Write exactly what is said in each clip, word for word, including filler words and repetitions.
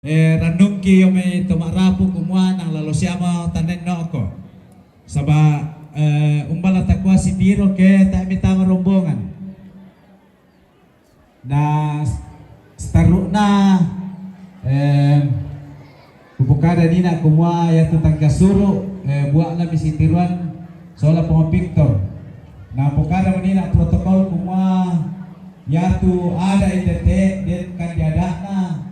Eh, rennungki iyami to ma'rapu kumua nang lalo siamo tanenno'ko. Saba', eh, umbala takua sitiro ke tae' mitama rombongan. Na s-, seterru'na, eh, kupokada nina kumua iatu tangkasuru', eh, bua'na mi sitiruan sola Pong Victor. Na pokada nina protokol kumua iatu ada' inde te den kande ada'na.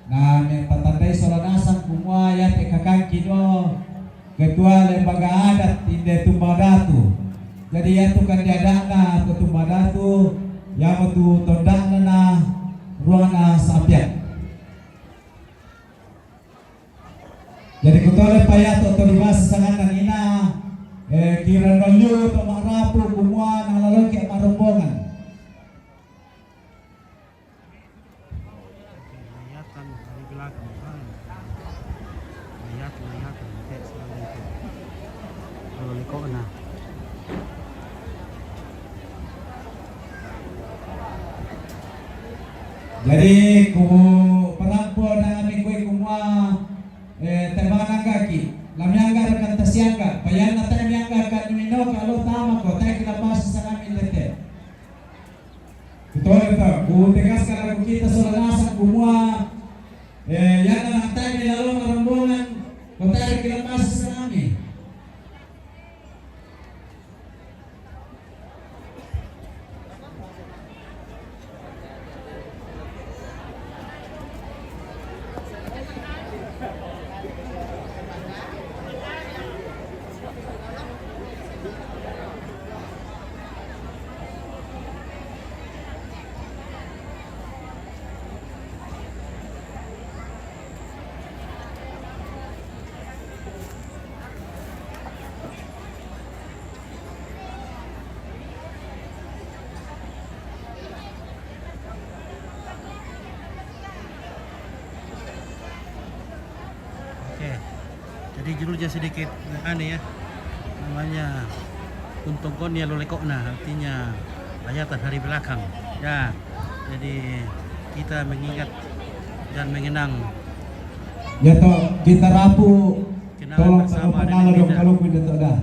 Na, mepatandai sola nasang kumua iate kakangki do ketua lembaga adat inde Tumba Datu. Jadi iatu kande ada'na Ketua Tumba Datu, iamotu tonda'na na ruangna Sapiak. Jadi kutole pa iatu to di basa sanganna nina, eh, kira noliu to ma'rapu kumua nang laloke marombongan. Layatan dari belakang, kan? Layat-, layatan, kayak selalu itu. Kalau lekokna. Jadi, ku parampo na ami kue kumua, eh, tebana gaki. Lamiangga rekan tasiangga. Payanna tamiangga kan mino kalau tama ko, tak kita pas sanami tete. Betul, betul. Ku tegaskan lagu kita sola nasang kumua, eh, iyanna nang tae' milalo marombongan, ko tae' kilemas sanami. Oke. Jadi judulnya sedikit, eh, aneh ya. Namanya Untung Kon Ya Lolekokna, artinya layatan hari belakang. Ya. Jadi kita mengingat dan mengenang. Ya toh, kita rapu. Kenangan tolong bersama kalau panalo dong, kalau pun itu dah.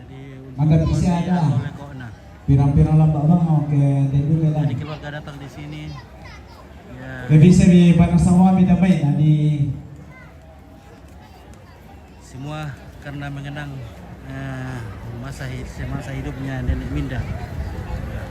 Jadi, Mantap, bisa ada. Pirang-pirang lamba' bang, oke, deh dulu lah. Jadi keluarga datang di sini. Ya. Jadi bisa di mana semua minta main, nah, di semua karena mengenang, eh, masa hi-, semasa hidupnya Nenek Minda. Ya.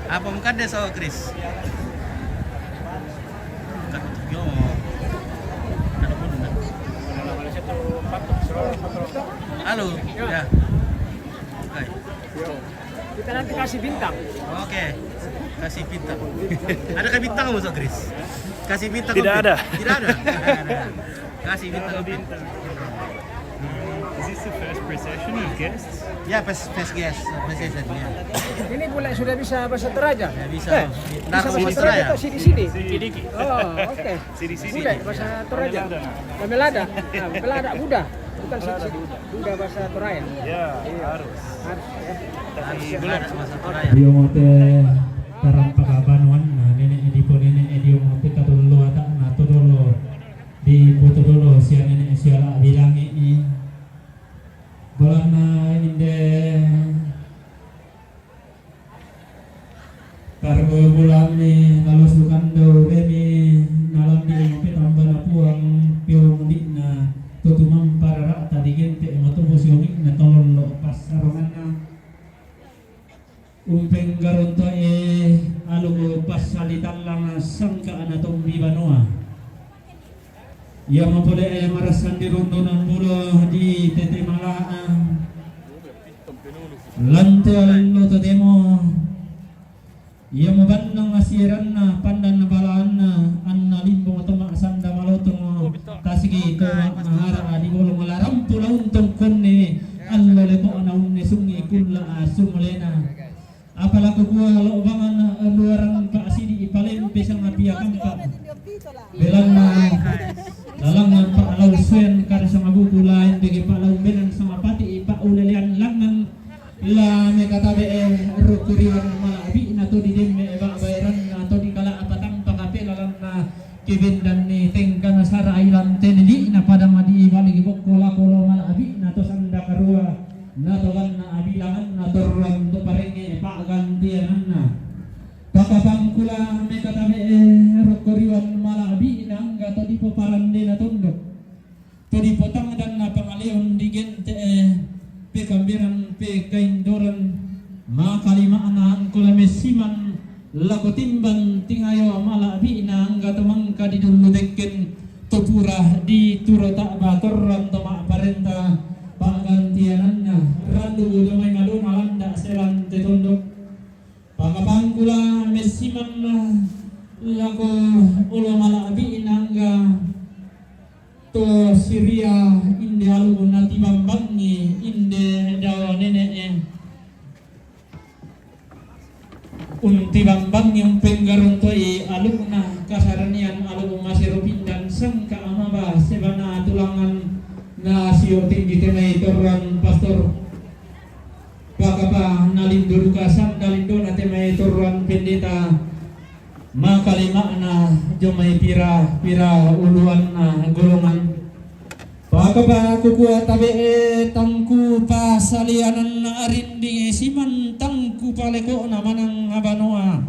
Apa makan deh so, Chris? Bukan untuk yo. Ada pun. Halo. Ya. Oke. Kita nanti kasih bintang. Oke. Kasih bintang. Adakah bintang masuk, Chris? Kasih bintang. Tidak ada. Tidak ada. Tidak ada. Kasih bintang. Is this the first procession of guests? Ya, first, first guest, procession, ya. Ini bule sudah bisa bahasa Toraja? Ya, bisa. Eh, bisa bahasa Toraja? Sidi-sidi. Sidi-sidi. Oh, oke. Sidi-sidi. Bule bahasa Toraja. Pamelada. Nah, pamelada. Buda. Bukan sidi-sidi. Buda bahasa Toraja. Ya, harus. Harus, ya. Tapi harus bahasa Toraja. Dio mote tarang pakabanuan, nah, nene' edipo nene' edio mote katullu ata'na to dolo. Di poto dolo sia nene' siala' bilangi i. Bolanna inde. Tarboyo bulanni nalo sukando bemi nalambi mope tambana puang piung di'na to tumampa rara'ta digente' moto bosi ongi'na tolollo passaronganna. Umpenggaronto'e aluku passali tallang sangka'na tombi banua. Iamo pole marassan di rundunan bulo di tete mala'a. Lantea lallo totemo. Iamo bannang asieranna pandanna balaanna anna limbong to ma'sanda malotongo tasigi to mahara di bolong larampu launtung konne allo lepo'na unnesungi kulla asumulena. Apalako kua lo'banganna Kapangkula mekatabe'e rokko riwan mala'bi'na angga to dipoparandena tondok, to dipotangdanna pangaleon di gente'e pekamberan pekaindoran, makalima'na angkula messiman lako timbang tingayo mala'bi'na angga to mangka didullu tekken, to pura dituro ta'ba torran to ma'parenta pa'gantiananna, randu domai madona landa selan te tondok. Pakapangkula messiman lako olo mala'bi'na angga to Siria, inde alu natibambangi, inde dao nene'e. Untibambangi umpenggarontoi alukna kasaranian alu masero pindan sangka amaba sebana tulangan na sio tinggi temai torran pastor. Pakapa nalindo duka sanda lindona temai torran pendeta, makalima'na jomai pira-pira uluanna golongan. Pakapa kukua tabe'e tangku pasaliananna arindinge siman tangku paleko'na manang abanoa.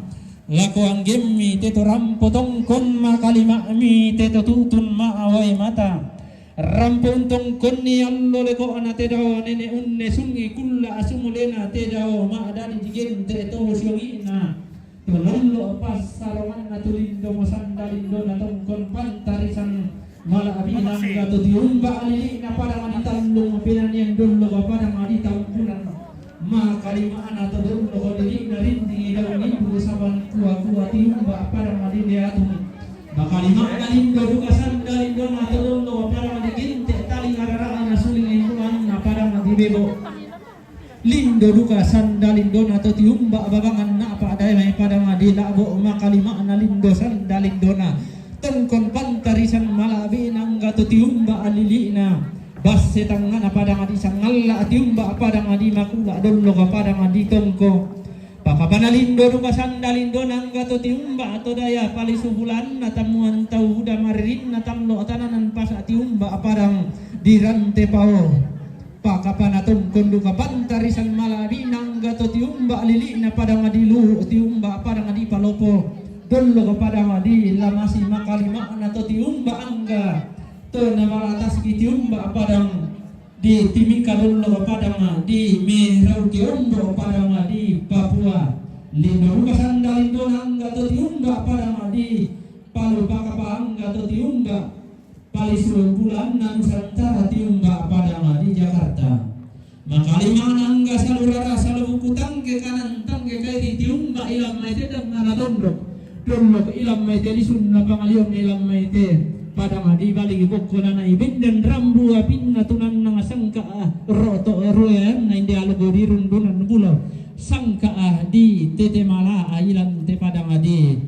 Lako anggemmi te to rampo tongkon, makalima'mi te to tutun ma'awai mata. Rampo untongkonni allo leko'na te dao nene unnesungi kulla asumulena te dao ma'dadi digente to siongi'na. To lollo passaronganna tu lindo mo sanda lindona tongkon pantarisan mala'bina angga to tiumba alili'na padang adi tallung penanian dollo padang adi tampunan. Makalima'na to dollo ko dili'na rindingi daung ibu saban kua-kua tiumba padang adi leatumi. Makalima'na lindo duka sanda lindona to dollo padang adi ginte tali arara'na suling imuanna padang adi bebo. Lindo duka sanda lindona to tiumba babangan na'pa dae mai padang adi la'bo, makalima'na lindo sanda lindona tongkon pantarisan mala'bina angga to tiumba alili'na. Basse tangngana padang adi sangalla tiumba padang adi makula dollo ka padang adi tongko. Pakapana lindo duka sanda lindona angga to tiumba to daya palisu bulanna tammuan tau uda maririnna tallo tananan pasa tiumba padang di rante pao. Pakapana tongkon duka pantarisan mala'bina angga to tiumba lili'na padang adi luhu tiumba padang adi palopo. Dollo ka padang adi lamasi makalima'na to tiumba angga to namalatas ki tiumba padang di timika dollo ka padang di merauke ondo padang di Papua. Lindo duka sanda lindona angga to tiumba padang di palu pakapa angga to tiumba palisu bulanna Nusantara tiumba padang di Jakarta. Makalima'na angga salurara salubuku tangke kanan tangke kairi tiumba ilam mai te dangana tondok. Dollo ilam mai te lisunna pangalion ilam mai te padang di baligi bokko nanai binden rambu apinna tunanna sangka roto rueanna inde algo dirundunan bulo sangka di tete mala ilan te padang di.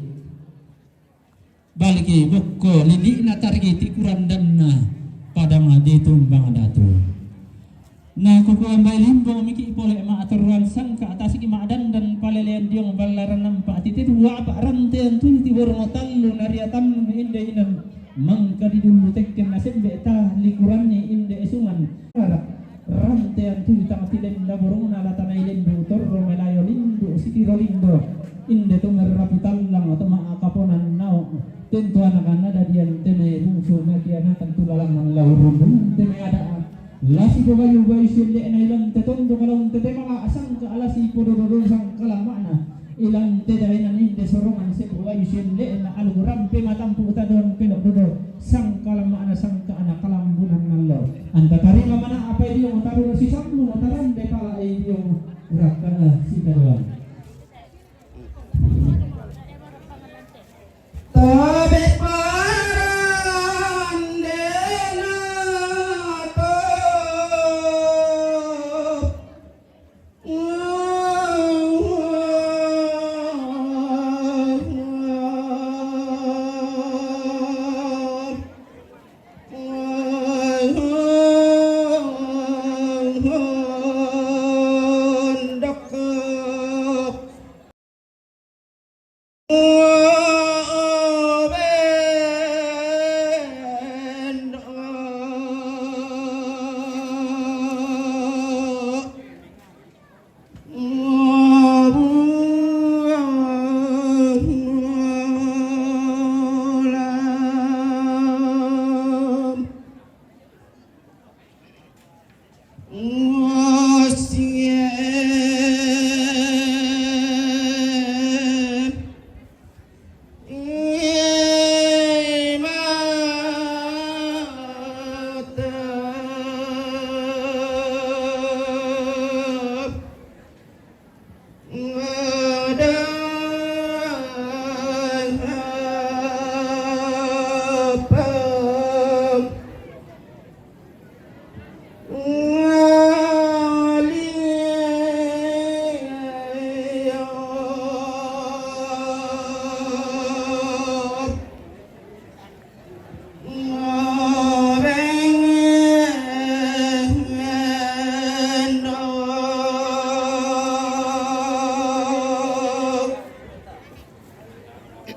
Baliki bokko lili'na tarigi tikurandanna padang di tumbang datu. Na kukua mbai limbong miki pole ma'torroan sangka tasiki ma'dandan palelean diong ballaran nampa tite dua apa rantean tuli tiborong tallu nariatannu inde inan mangka didullu tekken nasembe ta likuranni inde esungan. Rantean tuli tang tilenda borongna latanai lendu torro melayo lindu sitiro lindo. Inde to merrapu tallang to ma'akaponan nao. Tentu anak-anak dadian tene bungsu magianatan tulalang laurun tene ada. Lasi pobayu-bayu sielle'na ilan te tondok laung te temala sangka lasi podododo sangka lama'na. Ilan te daenan inde sorongan sepo bayu sielle'na alu rampe matampu tadon pelok dodo sangka lama'na sangka ana kalambunan nallo. Anta tarima mana apa dio mo taru sisambu mo tarande pala dio mo rakka sita doang. Tabe' parandena to.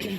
Oke.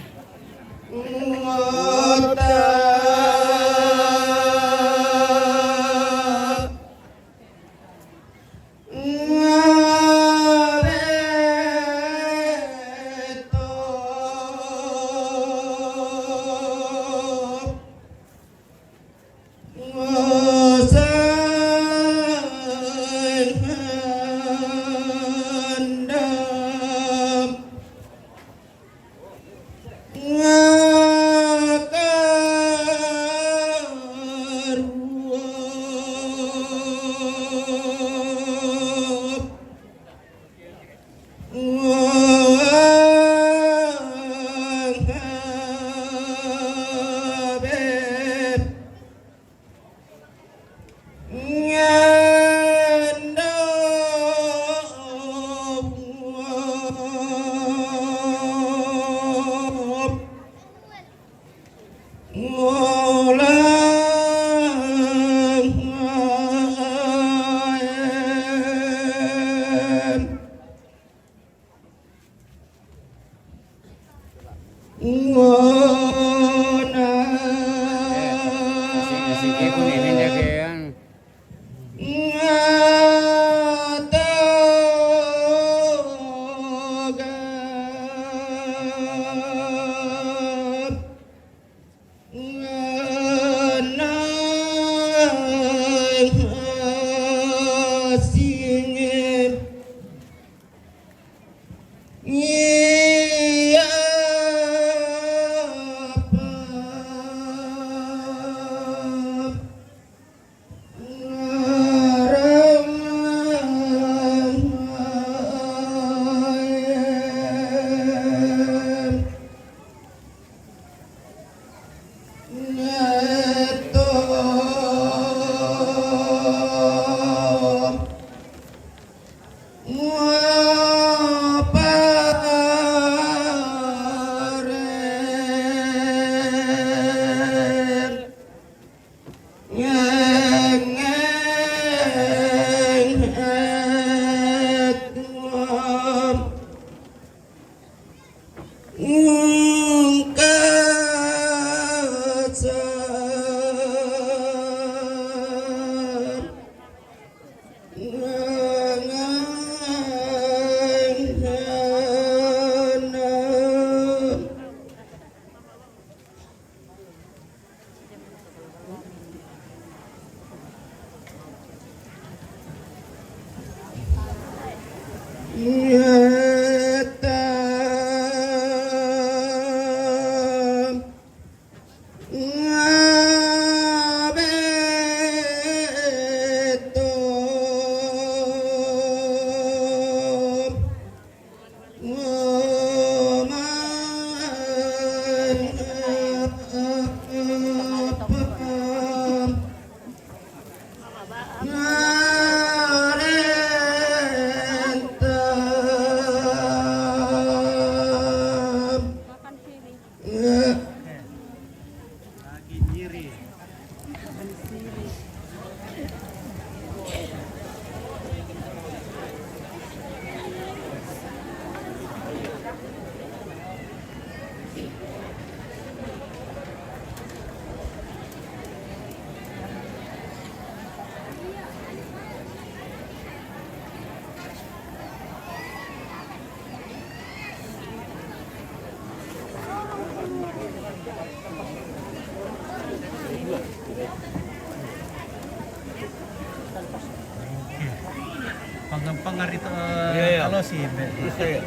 Panggang-panggang itu, eh, iya, iya, kalau sih, Be. Iya, iya.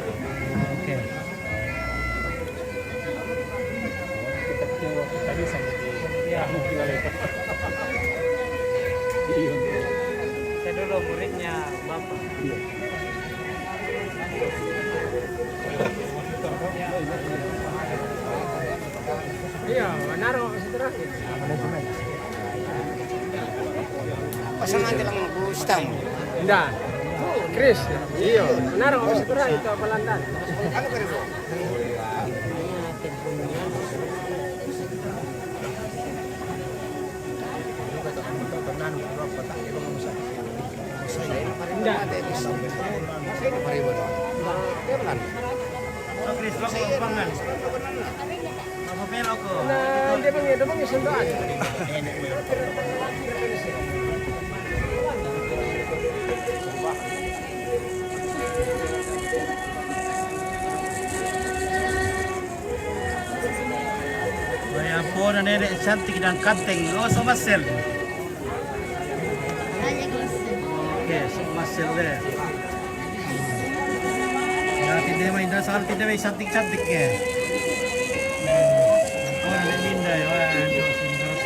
Oke. Kita kecil waktu tadi sama di, iya, kamu tinggal itu. Iya. Saya dulu muridnya Bapak. Iya. Iya, Manaro situ terakhir. Pasangan tilang Gustam. Nda. Chris. Iyo, Manaro situ terakhir itu Balandan. Anu kan itu. Nda. Loko, pangan. Apa pe loko? Nah, dia panggil, dia panggil sendok. Wah, ya ampun, nenek cantik dan ganteng. Oh, so masel. Oke, so masel deh. Ya, tinde mai, inda sal tinde mai cantik-cantik ya. Oh, nenek Linda ya. Wah, aduh, sini terus.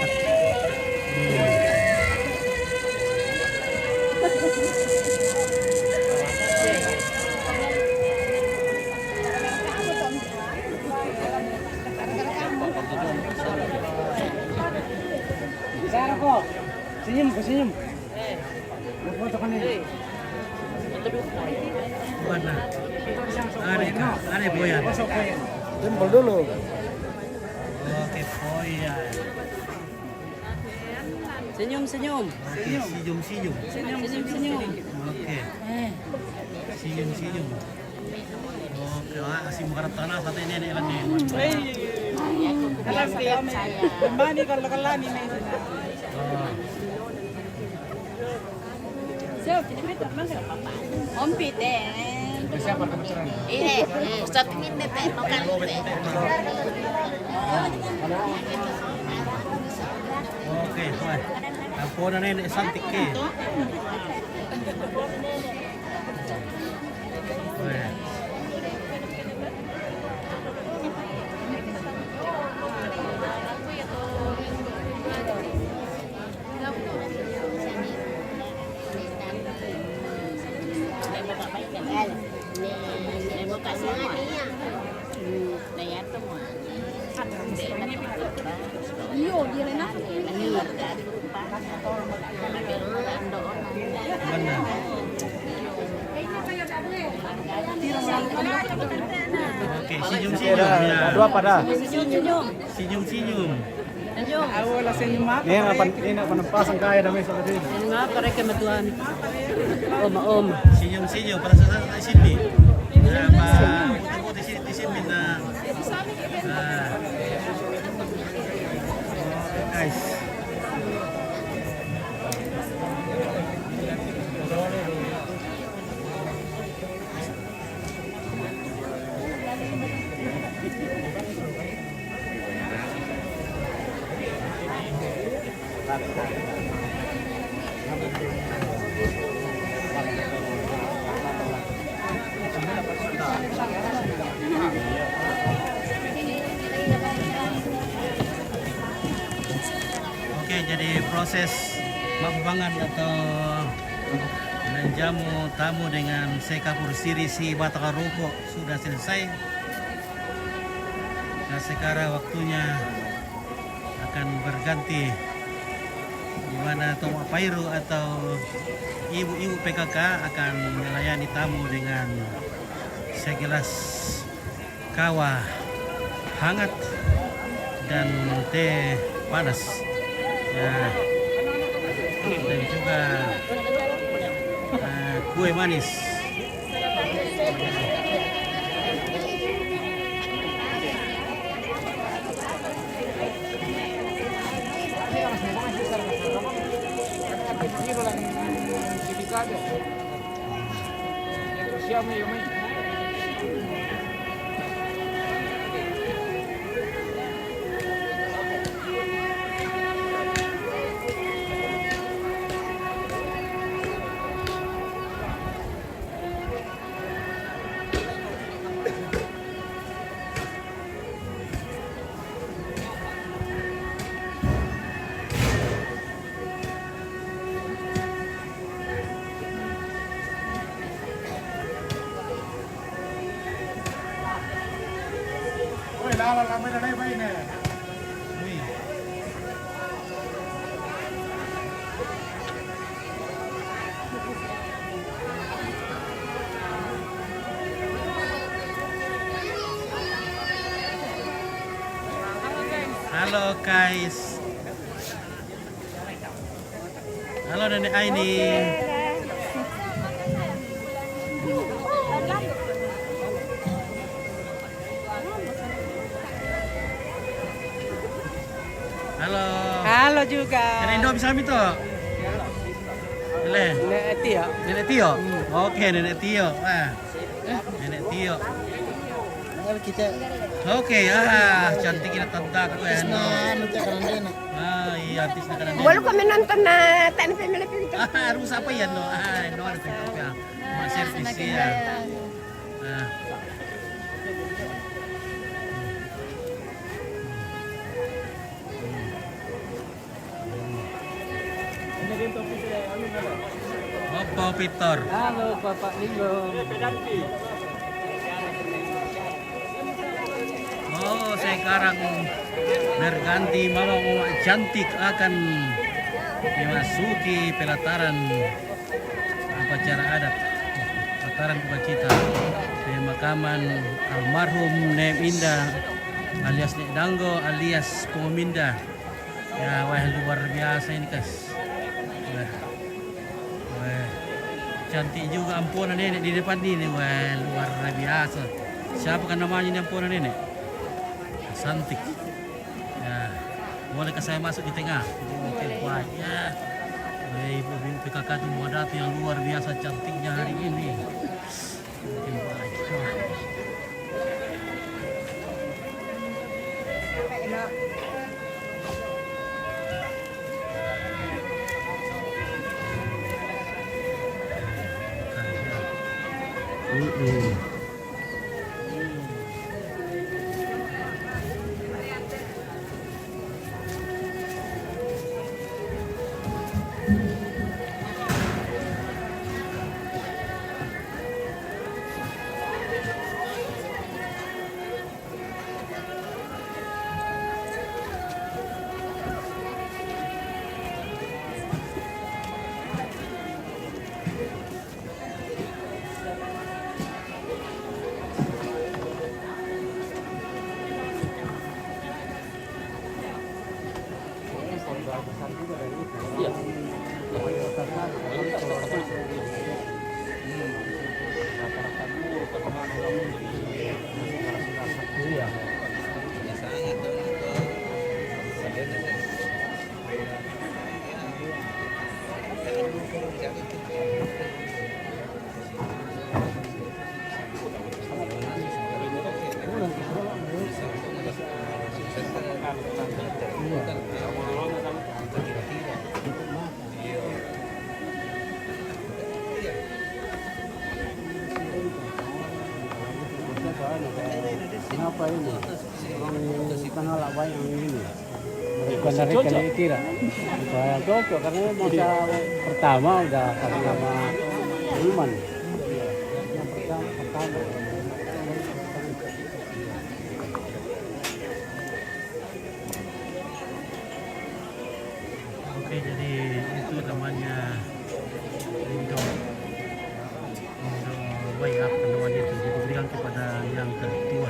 Senyum, senyum. Mana? Ada, ada Boyan. Jempol dulu. Oke, Boyan. Senyum, senyum. Oke, senyum, senyum. Senyum, senyum, senyum. Oke. Eh. Senyum, senyum. Oke, ah, si muka tanah sate nenek lagi. Hei. Kembali kalau kalau ini. Oh. Om Pite. Iya, Ustaz Min Tete, bukan Tete. Oke, wah. Ampun, nenek cantik ke. Wah. Oke, senyum-senyum ya. Dua pada. Senyum-senyum. Ini apa, ini apa pasang kaya damai seperti ini? Ini ngapa reke matuan? Om, om. Senyum-senyum, perasaan di sini. Apa? Di sini, di sini, nah. Nah. Guys. Oke, jadi proses mabubangan atau menjamu tamu dengan sekapur siri si bataka ruko sudah selesai. Nah, sekarang waktunya akan berganti, di mana Tomak Pairu atau ibu-ibu P K K akan melayani tamu dengan segelas kawa hangat dan teh panas. Ya. Dan juga, eh, kue manis. Halo guys. Halo Nenek Aini. Halo. Halo juga. Nenek Indo bisa mi to? Boleh. Nenek Tio. Nenek Tio? Hmm. Oke, Nenek Tio. Ah. Nenek Tio. Oke, ah, cantik ini tante aku ya, no. Ah, iya, artis nak kena. Walau kami nonton na T N P Melipir itu. Ah, harus apa ya, no? Ah, no, ada TikTok ya. Mak servis ya. Ah. Bapak Peter. Halo, Bapak Linggo. Oh, sekarang berganti mama-mama cantik akan memasuki pelataran upacara adat, pelataran Bukacita, pemakaman almarhum Nek Minda alias Nek Danggo alias Pongo Minda. Ya, wah, luar biasa ini, guys. Wah. Wah. Cantik juga ampunan nenek di depan ini. Wah, luar biasa. Siapa kan namanya ini ampunan nenek? Cantik. Ya. Bolehkah saya masuk di tengah? Oke, baik. Ya. Wah, ibu-ibu P K K itu mau datang yang luar biasa cantiknya hari ini. Kenapa ini? Orang tengah lah banyak yang ini. Bukan dari kali kira. Supaya cocok karena masa pertama udah sama-sama iman. Yang pertama, pertama. Oke, jadi itu namanya Indo. Untuk wake up namanya itu diberikan kepada yang tertua,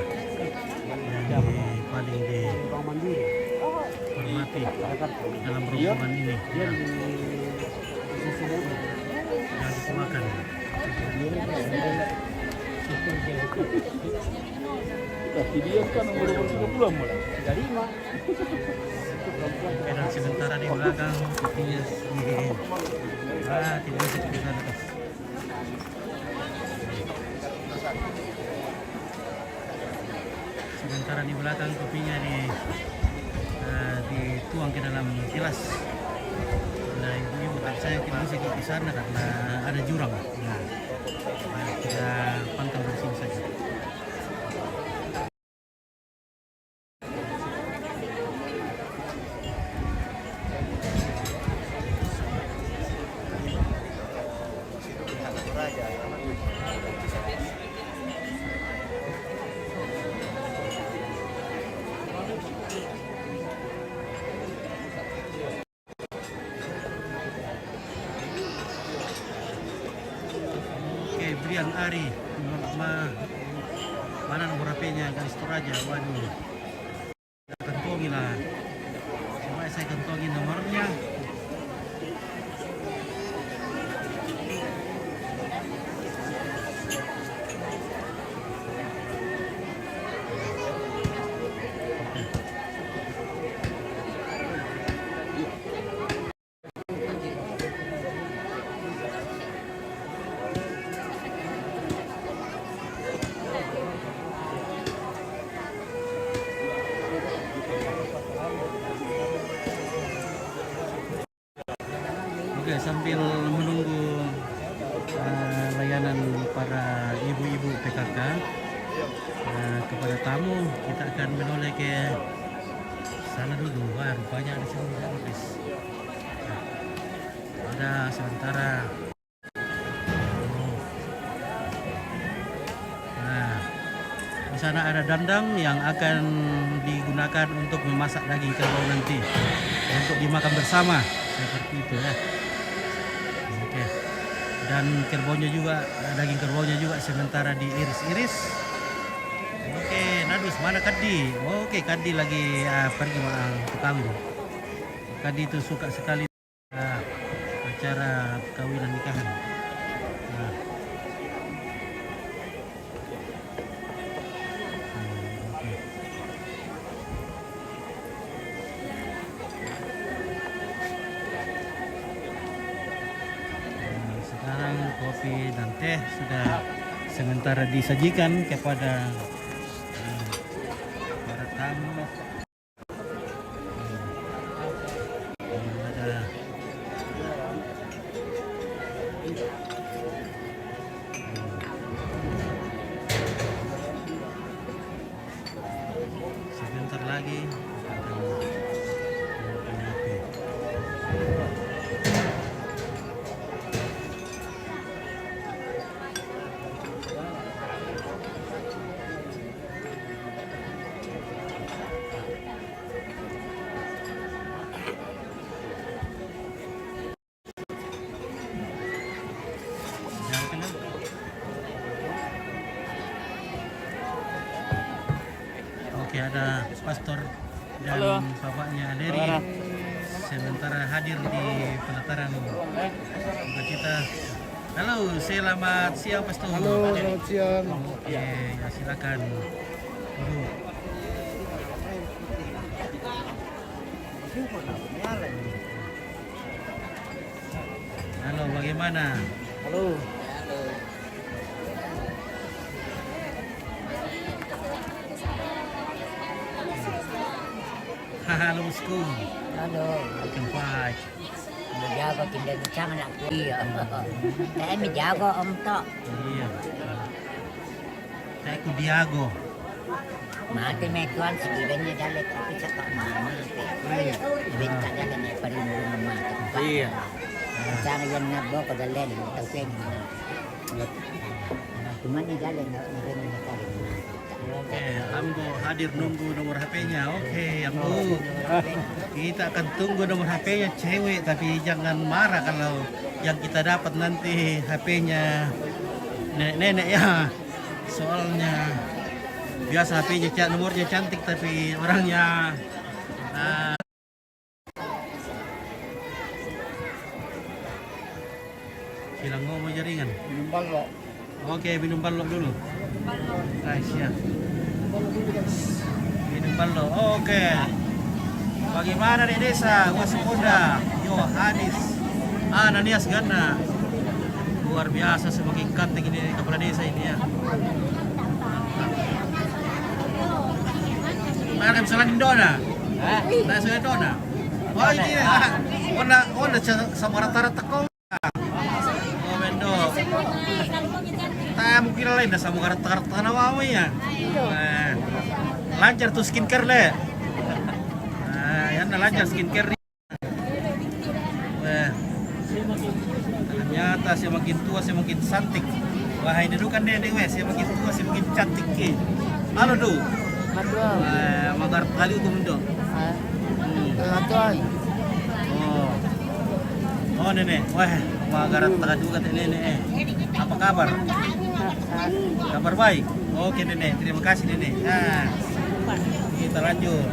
yang di-, paling dihormati dalam rombongan ini. Ya. Yang dituakan. Tapi dia kan umur berapa bulan mulai? Oke, dan sementara di belakang kopinya, ah, tidak bisa kita lihat. Sementara di belakang kopinya di, eh, dituang ke dalam gelas. Nah, ibu-ibu tak saya tidak bisa ikut ke sana karena ada jurang. Nah, kita pantau dari sini saja. Oke, Brian Ari, ma-, ma-, mana nomor H P-nya Kalisto Raja? Waduh. Kantongi lah. Coba saya kantongi nomornya. Sambil menunggu, eh, layanan para ibu-ibu P K K, eh, kepada tamu, kita akan menoleh ke sana dulu. Wah, rupanya ada sini habis. Ada sementara. Nah, di sana ada dandang yang akan digunakan untuk memasak daging kerbau nanti untuk dimakan bersama, seperti itu ya. Oke. Dan kerbaunya juga, daging kerbaunya juga sementara diiris-iris. Oke, Nadus, mana Kadi? Oke, Kadi lagi, ah, pergi ma-, untuk kawin. Kadi itu suka sekali, ah, acara kawinan nikahan. Nah. Hmm, oke. Nah, sekarang kopi dan teh sudah sementara disajikan kepada, eh, para tamu. Hmm. Ada. Sebentar lagi akan menyalakan api. Oke, ada pastor dan bapaknya Leri sementara hadir di pelataran duka cita. Halo, selamat siang, Pastor. Halo, selamat siang. Oke, ya, silakan duduk. Halo, bagaimana? Halo. Halo, bosku. Halo. Welcome back. Menjaga kita bicara nak. Iya. Saya menjaga, Om, tok. Iya. Saya ku diago. Mate me tuan si bibennya dale tapi cakap mama. Iya. Benta dale me paling rumah mate. Iya. Cara yang nak bawa ke dale ni, tak usah ni. Iya. Cuma ni dale nak, nak, nak, nak, nak. Oke, Ambo hadir nunggu nomor H P-nya. Oke, Ambo. Kita akan tunggu nomor H P-nya cewek, tapi jangan marah kalau yang kita dapat nanti H P-nya nenek-nenek ya. Soalnya biasa H P-nya ca-, nomornya cantik tapi orangnya, ah, bilang ngomong jaringan. Minum balok. Oke, minum balok dulu. Guys, ya. Minum balok. Oke. Bagaimana di desa Waseponda? Yohanes Ananias Gana. Luar biasa, semakin cantik ini kepala desa ini ya. Mana bisa Indona? Hah? Bisa Indona? Oh, ini ya. Ona, ona sa-, sama rata-rata kau. Oh, Mendo. Tamu kira lain dah sama rata-rata na mau ya. Eh, lancar tuh skincare le. Ah, ya na lancar skincare. Wah. Ternyata semakin tua semakin cantik. Wah, ini dulu kan nenek weh, semakin tua semakin cantik ke. Halo, Du. Halo. Eh, magar kali itu, Mendo. Ah. Hmm. Halo, Tuan. Oh. Oh, nenek. Wah, magar tengah juga teh nenek eh. Apa kabar? Kabar baik. Oke, nenek. Terima kasih, nenek. Nah, kita lanjut.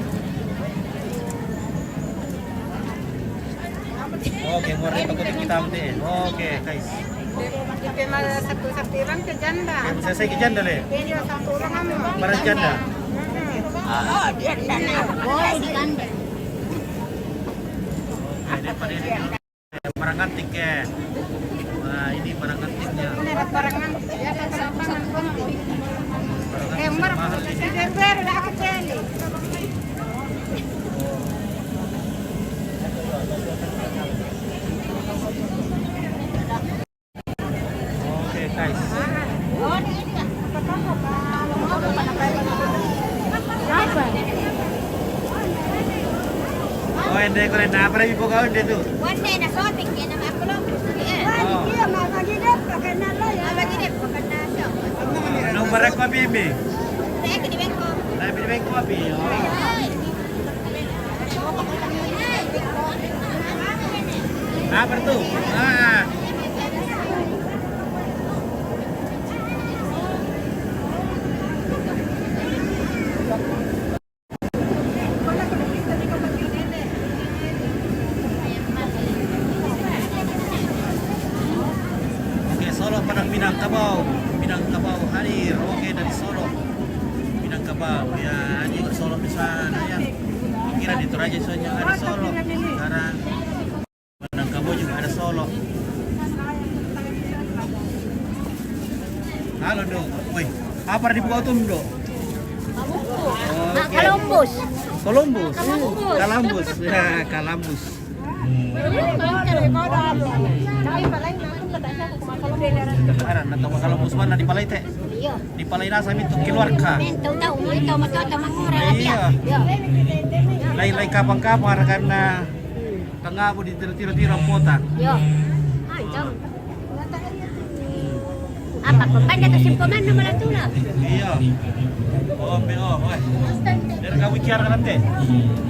Oke, mulai takut kita nanti. Oke, guys. Kita malah satu-satu orang ke janda. Saya, saya ke janda le. Dia juga satu orang anu. Para janda. Mm-mm. Oh, dia janda. Oh, di janda. Oke, daripada ini. Para ngantik ya. Wah, ini para ngantiknya. Ini ada para ngantik. Dia ada penamparan pun. Para ngantik. Eh, Umar, mahal ini. Di D P R udah aku celi. Oh. Deh, kalau nak apa lagi kau kawan dia tu? One day na shopping, kaya na makulong. Oh. Iya, mabagi dia, pakai na lo ya. Mabagi dia, pakai na siya. Nung barako, Bibi? Dahil kinibeng ko. Dahil kinibeng ko, Bibi. Oh. Ay. Apa tu? Ah. Oke, Solok, Padang Minangkabau. Minangkabau hadir. Oke, dari Solok. Minangkabau. Ya, ini juga Solok di sana, ya. Kira di Toraja soalnya ada Solok. Sekarang Minangkabau juga ada Solok. Halo, Dok. Woi, apa di Bukatum, Dok? Oke. Columbus. Columbus. Columbus. Columbus. Ya, Columbus. Sekarang, nah, tahu Columbus mana di Palaite? Iya. Di Palaite sama itu keluarga. Tahu, tahu, mau itu, mau tahu, tahu, mau kurang, iya. Iya. Lain-lain kapan-kapan karena tengah bu di tiro-tiro kota. Iya. Ah, itu. Apa ko? Kan dia tersimpan mana malah tu lah. Iya. Oh, be, oh, weh. Dari kau Wikiana kan, teh?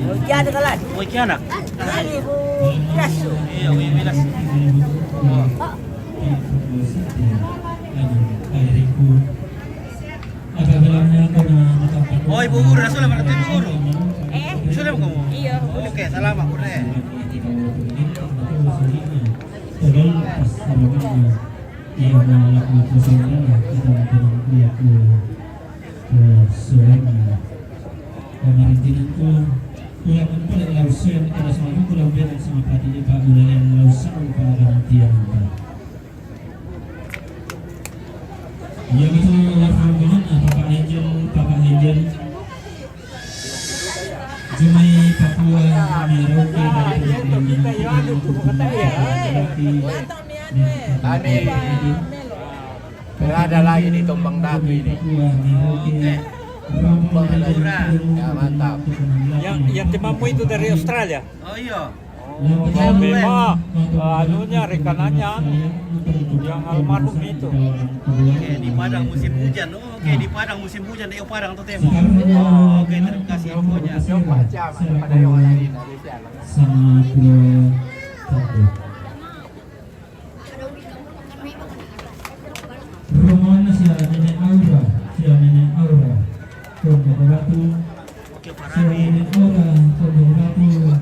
Wikiana kalan. Wikiana. Ini bu Lasso. Iya, Wi Lasso. Oh. Oh, Ibu Guru, sudah berarti Ibu Guru? Eh? Sudah kamu? Iya. Oke, selamat, Bu, deh. Iya, malah aku sudah kita untuk lihat dulu. Sudah. Kemarin tinanku, kuya kan pala lau sen, kada sama aku lau beran sama pati di pagulayan lau sa ang pagaramantian pa. Iya, betul, alhamdulillah, Papa Angel, Papa Angel. Jumai Papua, Merauke, dari Merauke. Kami Berada lagi di Tombang Datu ini. Oke. Tombang Datu. Ya, mantap. Yang, yang timamu itu dari Australia? Oh, iya. Oh, memang, eh, anunya, rekanannya yang almarhum itu. Oke, di Padang musim hujan. Oh, oke, di Padang musim hujan, di Padang tu temo. Oh, oke, terima kasih infonya. Sama dua satu. Rombongan sia Nenek Aura, sia Nenek Aura. Tondok Batu. Sia Nenek Aura, Tondok Batu.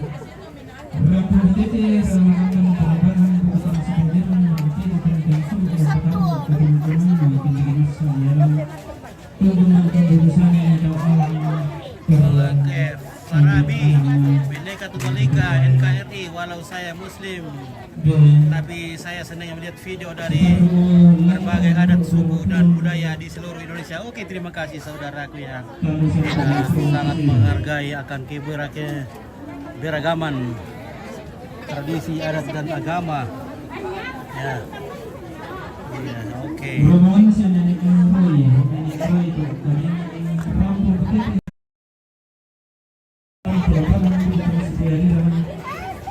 Rampung tete, sama akan penerbangan, bukan sebenarnya, nanti akan langsung ke Batam, ke Bengkulu, ke Bengkulu, ya. Oke, Farabi, Bhinneka Tunggal Ika, N K R I, walau saya Muslim, tapi saya senang melihat video dari berbagai adat, suku, dan budaya di seluruh Indonesia. Oke, terima kasih saudaraku ya. Kita sangat menghargai akan keberagaman beragaman tradisi adat dan agama. Ya. Ya, oke. Rombongan si Nenek Roy, Nenek Roy itu, Nenek Roy itu.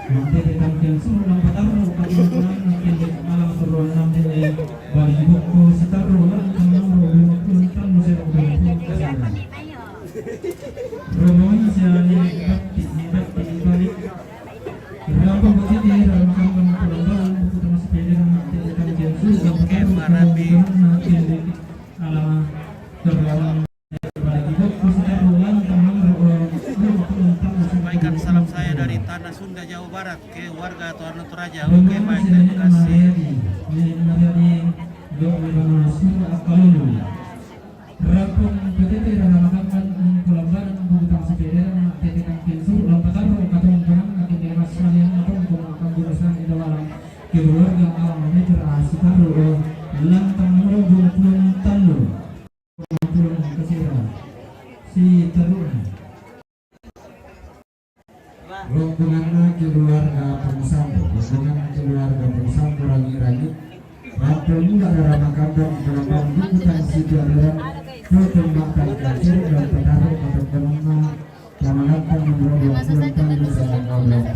Nanti kita mungkin suruh lambat taruh, kalau kurang nanti di malam suruh nanti balik buku setaruh lah, kalau belum pun kan masih ada. Rombongan si Nenek Bakti, Nenek Bakti balik. Oke, Farabi. Sampaikan salam saya dari Tanah Sunda, Jawa Barat, ke warga Toraja. Oke, baik, terima kasih. Rampung P T T Rara Makamban, Kulambaran, Bukutang Sipedera, Tete Kangkin Sur, Lampataro, Katong Tanang, Akin Demas, Salian, Atong, Kong, Kang Gunasan, Idawalang, keluarga Alam Meter, Asitaro, Lantang Nomor Bukutang Talo, Bukutang Kasira, si Taruna. Rombonganna keluarga Pongsambo, rombongan keluarga Pongsambo Rangi-Rangi, Rampung Mula Rara Makamban, Kelambang Bukutang Situ Aderan, Potong Matan Kacir, dan Petaro, Potong Kenanga, Pamanatan Nomor dua puluh enam, Salam Ngobrol.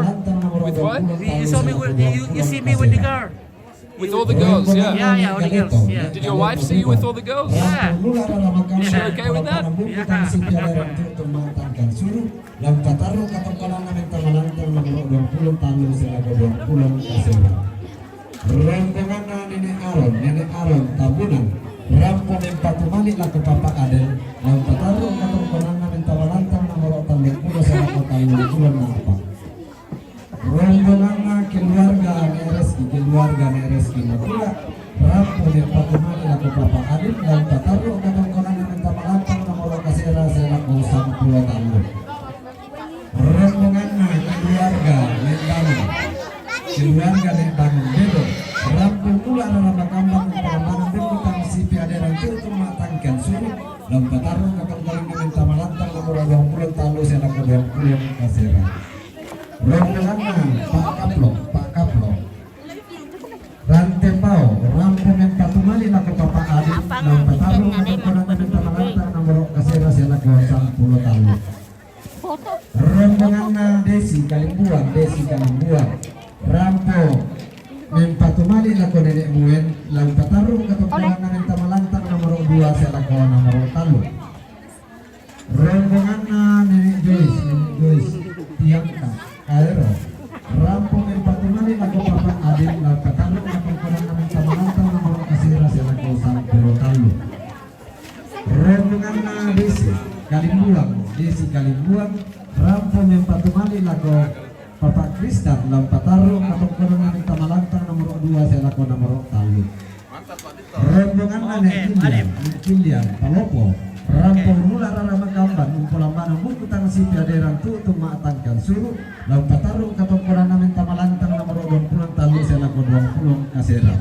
With what? You, you saw me with, you, you see me with the girl. With all the girls, yeah. Yeah, yeah, all the girls, yeah. Did your wife see you with all the girls? Yeah. Is she okay with that? Yeah. Laung patarruk katongkonanna menta malantang nomoro duappulo tallu selaku duappulo kasera. Rombonganna Nenek Aron, Nenek Aron Tambunan, rampo mempatumali lako Papa Adel, laung patarruk katongkonanna menta malantang nomoro talluppulo selaku talluppulo eppa. Rombonganna keluarga Nek Reski, keluarga Nek Reski Makula, rampo mempatumali lako Papa Adel, laung patarruk katongkonanna menta malantang nomoro kasera selaku sampulo tallu. Rombonganna keluarga Nek Bangun, keluarga Nek Bangun Bebo, rampo mula rara makambang, makambang Bebo tang sipi aderan tu matangkan suru, laung patarruk katongkonanna menta malantang nomoro duappulo tallu selaku duappulo kasera. Rombonganna Pak Kaplo, Pak Kaplo. Rantembao, rampo mempatumali lako Papa Adel, laung patarruk katongkonanna menta malantang nomoro kasera selaku sampulo tallu. Rombonganna Desi Kalimbuang, Desi Kalimbuang. Rampo mempatumali lako Nenek Muen, laung patarruk katongkonanna menta malantang nomoro dua selaku nomoro tallu. Rombonganna Nenek Joyce, Nenek Joyce Tiangka Kaero. Rampo mempatumali lako Papa Adel, laung patarruk katongkonanna menta malantang nomoro kasera selaku sampulo tallu. Rombonganna Desi Kalimbuang, Desi Kalimbuang, rampo mempatumali lako Papa Kristan, laung patarruk katongkonanna menta malantang nomoro selaku nomor tallu. Rombonganna Nek Kilian, Nek Kilian Palopo, rampo nula rara makamban, umpolambanang buku tang sipi aderan tu'tu ma'tangkang suru, la umpatarru katongkonanna menta malantang nomor duang pulo tallu selaku duang pulo kasera.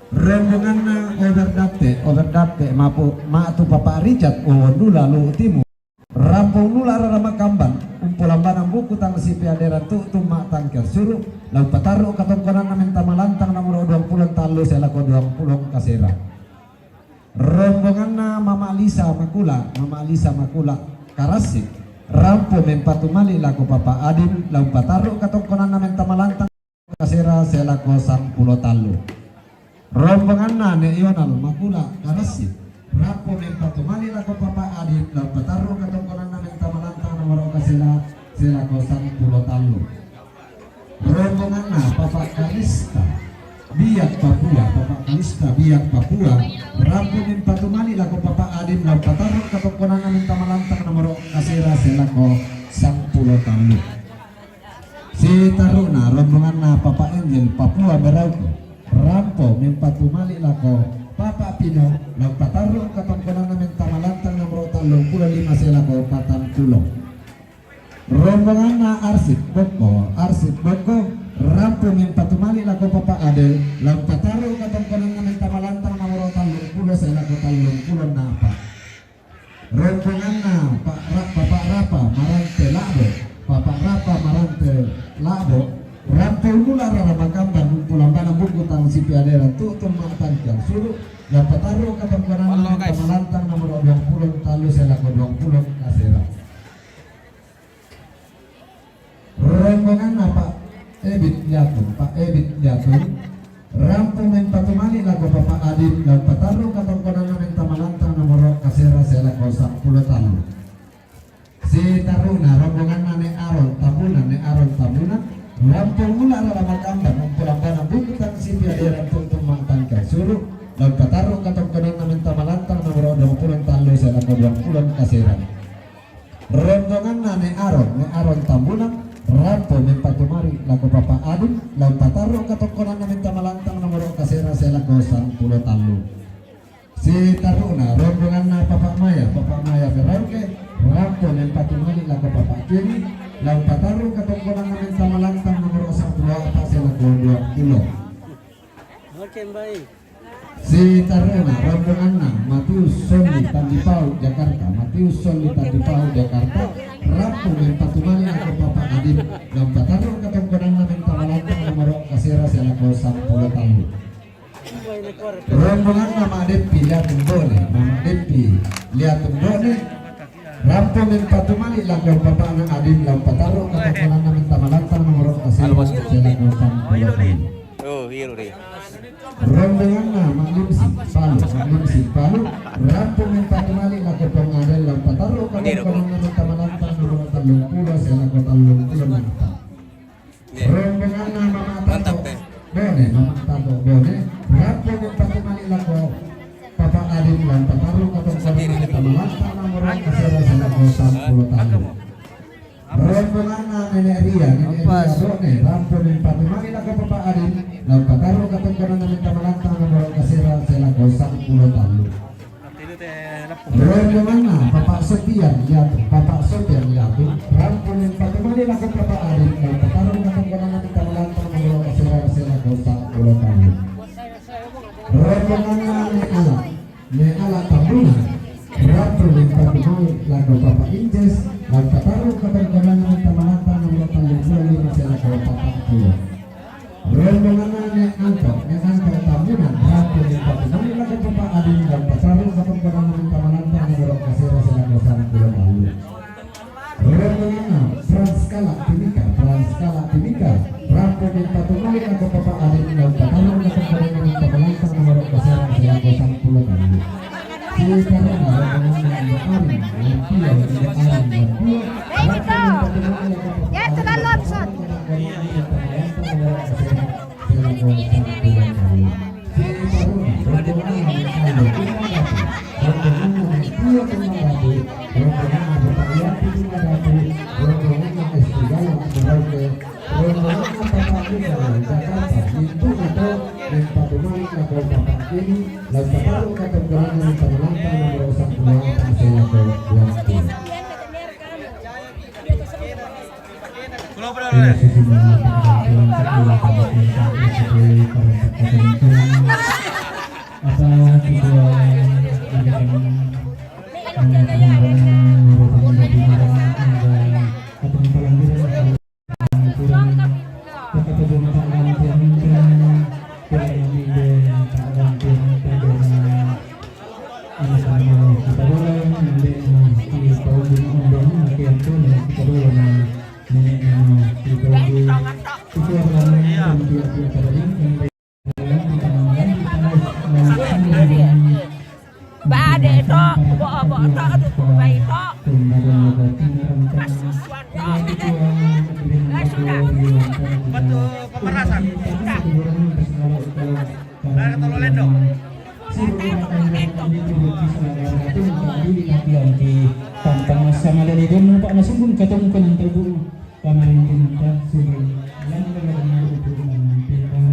Rombonganna Over Datte, Over Datte, mapu, matu Papa Richard, Wowondula, Luwu Timur. Rampo nula rara makamban, umpolambanang buku tang sipi aderan tu'tu ma'tangkang suru, la umpatarru katongkonanna menta malantang nomor duang pulo tallu selaku duang pulo kasera. Rombonganna Mama Lisa Makula, Mama Lisa Makula Karassi, rampo mempatu mali lako Papa Adin, la umpatarru katongkonanna menta malantang kasera selaku sampulo tallu. Rombonganna Nek Yonal Makula Karassi, rampo mempatu mali lako Papa Adin, la umpatarru katongkonanna menta malantang nomor kasera selaku sampulo tallu. Rombonganna Papa Kalista Biak Papua, Papa Kalista Biak Papua, rampo mempatu mali lako Papa Adin, la umpatarru katongkonanna menta malantang nomor kasera selaku sampulo tallu. Sitarru'na rombonganna Papa Angel Papua Merauke, rampo mempatu mali lako Papa Pino, la umpatarru katongkonanna menta malantang nomor tallung pulo lima selaku patang pulo. Rombonganna Arsip Bokko, Arsip Bokko, rampo mempatu mali lako Papa Adel, la umpatarru katongkonanna menta malantang nomor tallung pulo selaku tallung pulo napa. Rombonganna Pak Ra-, Bapak Rapa Marante Labo, Bapak Rapa Marante Labo, rampo nula rara makamban, umpolambanang buku tang sipi aderan tu'tu ma'tangkang suru, la umpatarru katongkonanna menta malantang nomor duang pulo tallu selaku duang pulo kasera. Rombonganna Pak Ebit Liatung, Pak Ebit Liatung, rampo mempatu mali lako Papa Adin, la umpatarru katongkonanna menta malantang nomor kasera selaku sampulo tallu. Sitarru'na rombonganna Nek Aron Tambunan, Nek Aron Tambunan, rampo nula rara makamban, umpolambanang buku tang sipi aderan tu'tu ma'tangkang suru, la umpatarru katongkonanna menta malantang nomor duang pulo tallu selaku duang pulo kasera. Rombonganna Nek Aron, Nek Aron Tambunan, rampo mempatu mali lako Papa Adin, la umpatarru katongkonanna menta malantang nomor kasera selaku sampulo tallu. Sitarru'na rombonganna Papa Maya, Papa Maya Merauke, rampo mempatu mali lako Papa Kemi, la umpatarru katongkonanna menta malantang nomor sampulo a'pa selaku duang pulo. Oke, baik. Sitarru'na rombonganna Matius Solli Tandipau Jakarta, Matius Solli Tandipau Jakarta, rampo mempatu mali lako Papa Adin, la umpatarru katongkonanna menta malantang nomor kasera selaku sampulo tallu. Rombonganna Mama Deppi Liatung Bone, Mama Deppi Liatung Bone, rampo mempatu mali lako Bapakna Adin, la umpatarru katongkonanna menta malantang nomor kasera selaku sampulo tallu. Oh, iya, iya. Rombonganna Mak Limsi Palu, Mak Limsi Palu, rampo mempatu mali lako Pong Adel, la umpatarru katongkonanna menta malantang nomor tallung pulo selaku tallung pulo napa. Rombonganna Mama Tato Bone, Mama Tato Bone, rampo mempatu mali lako Papa Adin, la umpatarru katongkonanna menta malantang nomor kasera selaku sampulo tallu. Rombonganna Nenek Ria, Nenek Ria Bone, rampo mempatu mali lako Papa Adin, la umpatarru katongkonanna menta malantang nomor kasera selaku sampulo tallu. Rombonganna Papa Sopian Liatung, Papa Sopian Liatung, rampo mempatu mali lako Papa Adin, la umpatarru katongkonanna menta malantang nomor kasera selaku sampulo tallu. Rombonganna Nek Ala, Nek Ala Tambunan, rampo mempatu mali lako Papa Inces, la umpatarru katongkonanna menta malantang nomor tallung pulo lima selaku patang pulo. Rombonganna Nek Anto, Nek Anto Tambunan, rampo mempatu mali lako Papa Adin, la umpatarru katongkonanna menta malantang nomor kasera selaku sampulo tallu. Rombonganna Frans Kala Timika, Frans Kala Timika, rampo mempatu mali lako Papa Adin, la umpatarru katongkonanna menta malantang nomor kasera selaku sampulo tallu. Sitarru'na rombonganna Inde Arin Lampio, Inde Arin Lampio, rampo mempatu mali lako Papa Adin, la umpatarru katongkonanna menta malantang nomor kasera selaku sampulo tallu. Ini, lawan kapalo ka tongkonan ni panalanta nomor satu, Pak Selaku Buanti. Bade tok, bok-bok tok, aduh, baik tok. Suan tok. Eh, sudah. Betul, pemerasan. Sudah. Dari Tololendo. Tampang sama dari demo, Pak, masungkun katong kenang tebu. Kamarin kenang tak sudah. Yang kalau dengar itu menantikan.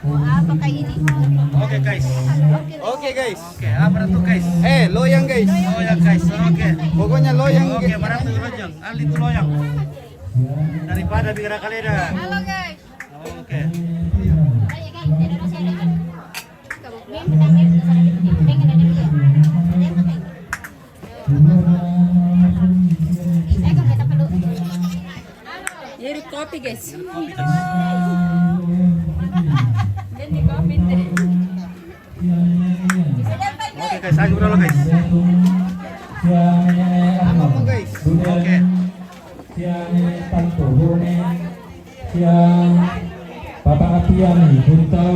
Apa kayak ini? Oke, guys. Oke, guys. Oke, apa tuh, guys? Eh, loyang, guys. Loyang, guys. Oke. Pokoknya loyang. Oke, barang tuh loyang. Ahli tuh loyang. Daripada bicara kaleda. Halo, guys. Oke. Ayo, guys, tidak ada saya. Ini kopi, guys. Ini kopi deh. Oke, guys, ayo dulu, guys. Apa, guys? Oke. Siang Papa Apiani, Bunto.